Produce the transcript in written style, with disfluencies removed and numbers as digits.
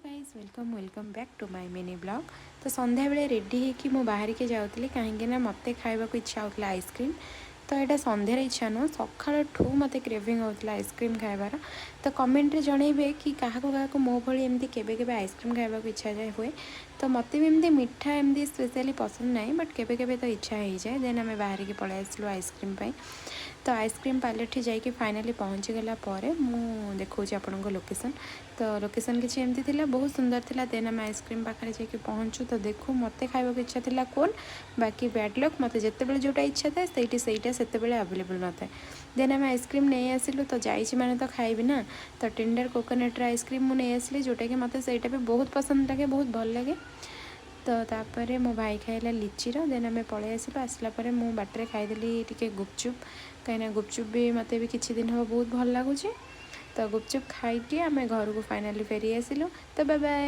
Guys, welcome, welcome back to my mini vlog. ତ ସନ୍ଧ୍ୟାବେଳେ ready ହେଇକି ମୁଁ ବାହାରିକି ଯାଉଥିଲି, କାହିଁକିନା ମୋତେ ଖାଇବାକୁ ଇଚ୍ଛା ହେଉଥିଲା ଆଇସ୍କ୍ରିମ୍। ତ ଏଇଟା ସନ୍ଧ୍ୟାରେ ଇଚ୍ଛା ନୁହଁ, ସକାଳଠୁ ମୋତେ କ୍ରେଭିଂ ହେଉଥିଲା ଆଇସ୍କ୍ରିମ୍ ଖାଇବାର। ତ କମେଣ୍ଟରେ ଜଣେଇବେ କି କାହାକୁ କାହାକୁ ମୋ ଭଳି ଏମିତି କେବେ କେବେ ଆଇସ୍କ୍ରିମ୍ ଖାଇବାକୁ ଇଚ୍ଛା ଯାଏ ହୁଏ। ତ ମୋତେ ବି ଏମିତି ମିଠା ଏମିତି ସ୍ପେଶିଆଲି ପସନ୍ଦ ନାହିଁ, ବଟ୍ କେବେ କେବେ ତ ଇଚ୍ଛା ହେଇଯାଏ। ଦେନ୍ ଆମେ ବାହାରିକି ପଳେଇ ଆସିଲୁ ଆଇସ୍କ୍ରିମ୍ ପାଇଁ। ତ ଆଇସ୍କ୍ରିମ୍ ପାର୍ଲରଠି ଯାଇକି ଫାଇନାଲି ପହଞ୍ଚିଗଲା ପରେ ମୁଁ ଦେଖାଉଛି ଆପଣଙ୍କ ଲୋକେସନ୍। ତ ଲୋକେସନ୍ କିଛି ଏମିତି ଥିଲା, ବହୁତ ସୁନ୍ଦର ଥିଲା। ଦେନ୍ ଆମେ ଆଇସ୍କ୍ରିମ୍ ପାଖରେ ଯାଇକି ପହଞ୍ଚୁ ତ ଦେଖୁ, ମୋତେ ଖାଇବାକୁ ଇଚ୍ଛା ଥିଲା କୋନ୍। ବାକି ବ୍ୟାଡ଼୍ ଲକ୍, ମୋତେ ଯେତେବେଳେ ଯେଉଁଟା ଇଚ୍ଛା ଥାଏ, ସେଇଠି ସେଇଟା ସେତେବେଳେ ଆଭେଲେବୁଲ୍ ନଥାଏ। ଦେନ୍ ଆମେ ଆଇସ୍କ୍ରିମ୍ ନେଇ ଆସିଲୁ। ତ ଯାଇଛି ମାନେ ତ ଖାଇବି ନା। ତ ଟେଣ୍ଡର କୋକୋନଟ୍ର ଆଇସ୍କ୍ରିମ୍ ମୁଁ ନେଇ ଆସିଲି, ଯେଉଁଟାକି ମୋତେ ସେଇଟା ବି ବହୁତ ପସନ୍ଦ ଲାଗେ, ବହୁତ ଭଲ ଲାଗେ। ତ ତାପରେ ମୋ ଭାଇ ଖାଇଲା ଲିଚିର। ଦେନ୍ ଆମେ ପଳେଇ ଆସିଲୁ। ଆସିଲା ପରେ ମୁଁ ବାଟରେ ଖାଇଦେଲି ଟିକେ ଗୁପଚୁପ୍, କାହିଁକିନା ଗୁପଚୁପ୍ ବି ମୋତେ ବି କିଛି ଦିନ ହେବ ବହୁତ ଭଲ ଲାଗୁଛି। ତ ଗୁପଚୁପ୍ ଖାଇକି ଆମେ ଘରକୁ ଫାଇନାଲି ଫେରି ଆସିଲୁ। ତ ବାଏ ବାଏ।